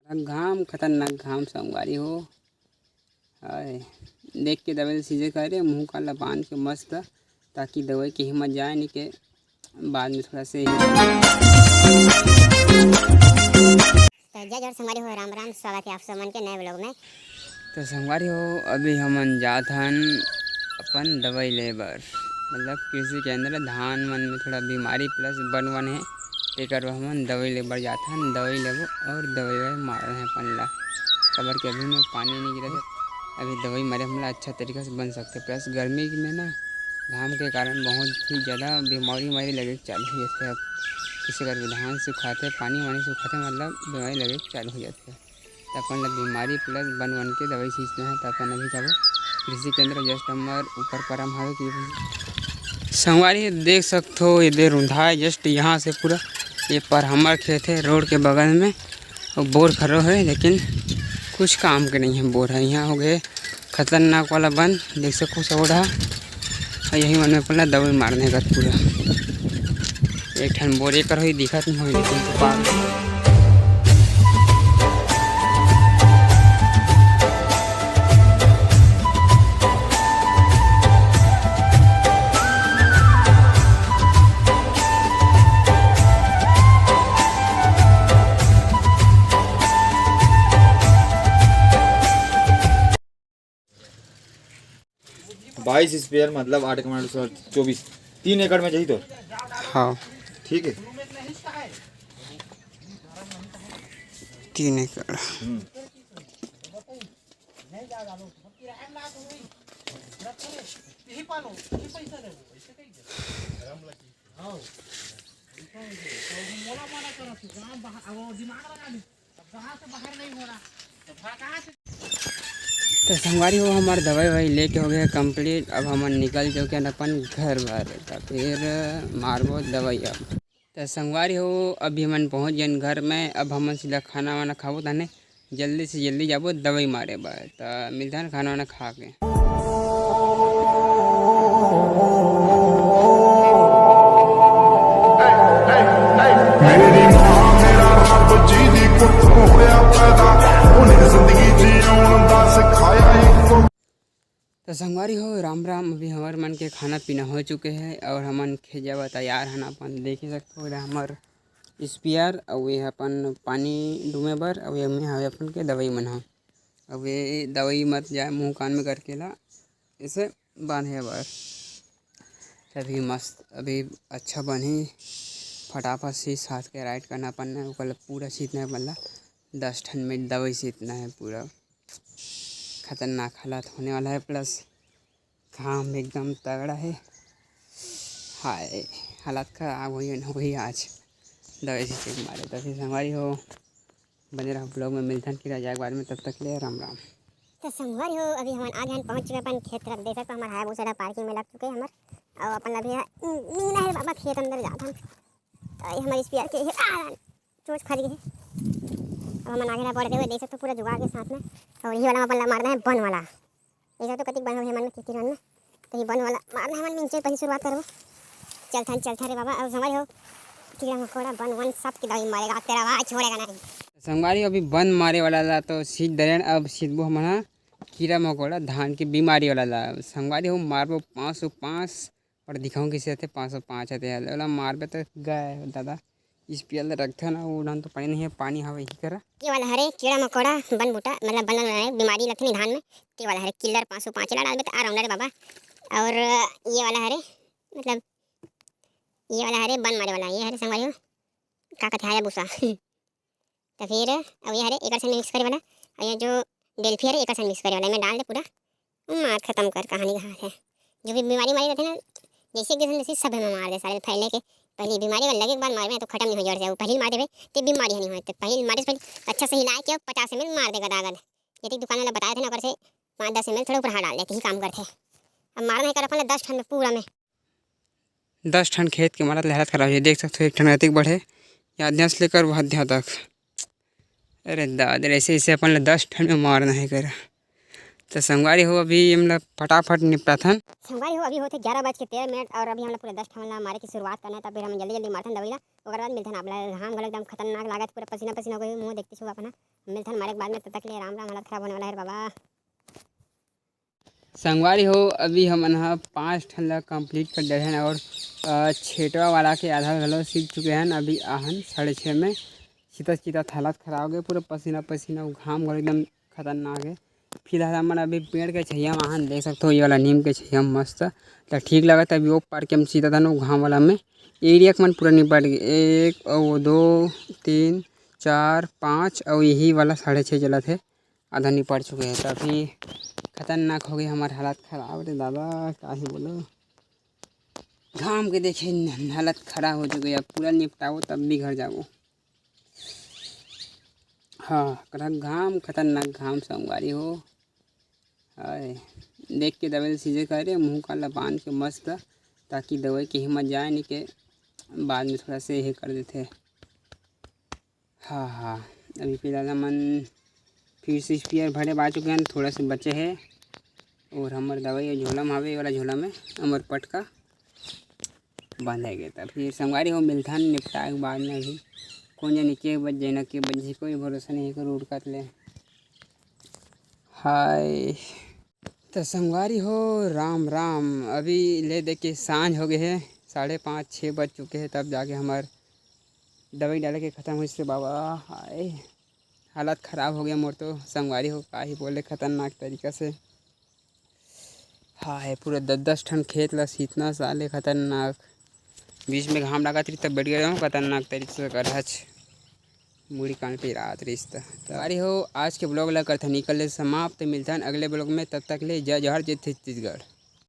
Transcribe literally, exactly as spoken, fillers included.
घाम, खतरनाक घाम संगवारी हो। हाय, देख के दवाई ल सीजे करे, मुंह कान ला बांध के मस्त, ताकि दवाई के हिम्मत जाए नहीं के बाद में थोड़ा से ही। तो जय जोहार संगवारी हो, राम राम, स्वागत है आप सब मन के नए vlog में। तो संगवारी हो, अभी हमन जात हन अपन दवाई ले बर, मतलब कृषि केंद्र। धान मन में थोड़ा बीमारी plus बन वन हे, तेकर बर हमन दवाई ले बर जात हन। दवाई लेबो और दवाई वाई मारना है अपन ला, काबर कि अभी में पानी नहीं गिरा है। अभी दवाई मारे हमला अच्छा तरीका से बन सकते, plus गर्मी में ना घाम के कारण बहुत ही ज़्यादा बीमारी उमारी लगे के चालू हो जाथे। अब किसी कर धान सुखाथे, पानी वानी सुखाथे, मतलब बीमारी लगे के चालू हो जाथे। त अपन ला बीमारी plus बन वन के दवाई सींचना है। त अपन अभी जाबो कृषि केंद्र, just हमर ऊपर पर हम हवे कि संगवारी देख सकथो, ये दे रुंधा है just यहाँ से पूरा। ये पर हमर खेत है रोड के बगल में, और बोर खरो है, लेकिन कुछ काम के नहीं है बोर है। यहाँ हो गए खतरनाक वाला बन, देख सकथो सब ओढ़ा। और यही मन में अपन ला दवाई मारने का पूरा। एक ठन बोरे कर होई, दिखत नहीं होई, लेकिन तो पाग। बाईस स्पेयर मतलब आठ कमांड सौ चौबीस, तीन एकड़ में चाहिए तो। हाँ। ठीक है। तीन एकड़। हम्म। तो संगवारी हो, हमार दवाई ववाई लेके हो गए complete। अब हमन निकल चुके हैं अपन घर बर, तो फिर मारबो दवाई अब। तो संगवारी हो, अभी हमन पहुँच गए घर में। अब हमन सीधा खाना वाना खाबो, तहने जल्दी से जल्दी जाबो दवाई मारे बर। तो मिलते हैं खाना वाना खा के। तो संगवारी हो, राम राम। अभी हमर मन के खाना पीना हो चुके है और हमन खेत जावा तैयार हन। अपन देख ही सकथो, एला हमर स्पेयर, अउ ये अपन पानी डूमे बर, अउ ये में हवे अपन के दवाई मन ह। अउ ये दवाई मत जाए मुंह कान में करके ला, इसे बांधे बर। तभी मस्त, अभी अच्छा बनही। फटाफट से साथ के राइट करना अपन ने, ओकर ला पूरा सीतना है, मतलब दस ठन में दवाई सीतना है पूरा। खतरनाक हालत होने वाला है, plus घाम एकदम तगड़ा है। हाय, हालत खराब होई न होई आज। दवाई से चेक मारे, तो फिर संगवारी हो, बने रहो vlog में, मिलथन किरा जाए के बाद में, तब तक ले राम राम। तो संगवारी हो, अभी हमन आ गए, पहुँच चुके अपन खेत तरफ। देख सकते हो, हमारा हायाबुसा ला पार्किंग में लग चुके हैं हमर, और अपन अभी नीना है बाबा खेत अंदर जात हन। तो ये हमारे स्पेयर के ये आ, चोंच फंस गए। अब हमन आगे ला बढ़ते हुए देख सकते हो पूरा जुगाड़ के साथ में। और ये वाला अपन ला मारना है बन वाला। देख सकते हो कतिक बन हो हमन में खेती रन में। तो ये बन वाला मारना है हमन में, इनसे पहले शुरुआत करबो। चलथन चलथन रे बाबा। और संगवारी हो, कीड़ा मकोड़ा बन वन सब की दवाई मारेगा, तेरा आवाज छोड़ेगा नहीं। संगवारी हो, अभी बन मारे वाला ला तो सींच दरेन, अब सींचबो हमन हा कीड़ा मकोड़ा धान के बीमारी वाला ला। संगवारी हो, मारबो पाँच सौ पाँच और दिखाऊं किसे आथे पाँच सौ पाँच आथे। ओला मारबे त गए दादा, स्पेयर ल रखथन, अउ उड़न तो पानी नहीं है, पानी हवे ही करा। ये वाला हरे कीड़ा मकोड़ा बन बूटा, मतलब बन वाला है, बीमारी लगथे नहीं धान में, ते वाला हरे किलर पाँच सौ पाँच ला डालबे त आ राउंडर बाबा। और ये वाला हरे, मतलब ये वाला हरे बन मारे वाला, ये हरे संगवारी हो, का कथे हायाबुसा। तो फिर अब ये हरे एकर संग मिक्स करे वाला, और ये जो डेल्फी हरे एकर संग मिक्स करे वाला, मैं डाल दे पूरा, मार खत्म कर कहानी कहाँ है। जो भी बीमारी मारी रहते ना, जैसे एक जैसे जैसे सब में मार दे सारे फैलने के। पहले बीमारी अगर लगे के बाद मारबे तो खत्म नहीं हो जड़ से, वो पहले मार देबे तो बीमारी नहीं होते। पहले मारे से पहले अच्छा से हिला के पचास एम एल मार दे गदागद। ये दुकान वाला बताए थे ना, ओकर से पाँच दस एम एल थोड़ा ऊपर हाथ डाल दे, यही काम करते। अब मारना है कर अपन दस ठन में पूरा में। दस ठन खेत के मारत ले हालत खराब है। देख सकते हो एक ठन अतिक बढ़े, या अध्यक्ष लेकर वो अध्यापक। अरे दादा, ऐसे ऐसे अपन ला दस ठन में मारना है कर। तो संगवारी हो, अभी हमला फटाफट निपटाथन। संगवारी हो, अभी होथे ग्यारह बज के तेरह मिनट और अभी हमला पूरा दस ठन ला मारे की शुरुआत करना है, तब फिर हम जल्दी जल्दी मारथन दवाई ला। ओकर बाद मिलथन आप ला। घाम घलो एकदम खतरनाक लागत, पूरा पसीना पसीना हो गए, मुंह देखते छुआ अपना। मिलथन मारे के बाद में, तब तक ले राम राम, हालत खराब होने वाला है बाबा। संगवारी हो, अभी हमन ह पाँच ठन ला कंप्लीट कर डरे हन और, अ, छेटवा वाला के आधा घलो सीत चुके हन। अभी आहन साढ़े छः में, सीतत सीतत हालत खराब हो गए, पूरा पसीना पसीना, अउ घाम घलो एकदम खतरनाक है। फिलहाल हमन अभी पेड़ के छइया में आहन, देख सकते हो, ये वाला नीम के छइया में मस्त, त ठीक लगत है। अभी वो पार के हम सीतत हन वो घाम वाला में, एरिया के मन पूरा निपट गए। एक और दो, तीन, चार, पाँच और यही वाला साढ़े छः जलत है। आधा निपट चुके हैं, तो अभी खतरनाक हो गई हमारी हालत खराब रे दादा, का ही बोलो। घाम के देखे न-, हालत खराब हो चुकी है। अब पूरा निपटाओ तब भी घर जाओ। हाँ, कड़ा घाम, खतरनाक घाम संगवारी हो। हाय, देख के दवाई सीजे करे, मुंह कान ला बांध के मस्त, ताकि दवाई के हिम्मत जाए नहीं के बाद में थोड़ा से ये कर देते। हाँ, हाँ, अभी फिलहाल हमन फिर से स्पेयर भरे बा चुके हैं, थोड़ा से बचे है। और हमर दवाई झोला में हवे, ये वाला झोला में हमर पटका बंधे गए। त फिर संगवारी हो, मिलथन निपटाए के बाद में। अभी कौन जाने के बज जाए ना, के बज जाए, कोई भरोसा नहीं है, रोड काट ले। हाय, तो संगवारी हो, राम राम। अभी ले दे के सांझ हो गए है, साढ़े पाँच छः बज चुके हैं, तब जाके हमार दवाई डाले के खत्म होइस रे बाबा। हाय, हालत खराब हो गया मोर तो संगवारी हो, का ही बोले, खतरनाक तरीका से। हाय, पूरा दस दस ठन खेत ला सीतना साले खतरनाक। बीच में घाम लागत रही तब बैठ गए रहूँ, खतरनाक तरीका से करहच मुड़ी कान पिरात रहिस त। संगवारी हो, आज के ब्लॉग ला करथन निकल ले समाप्त। मिलथन अगले ब्लॉग में, तब तक ले जय जोहार, जय छत्तीसगढ़।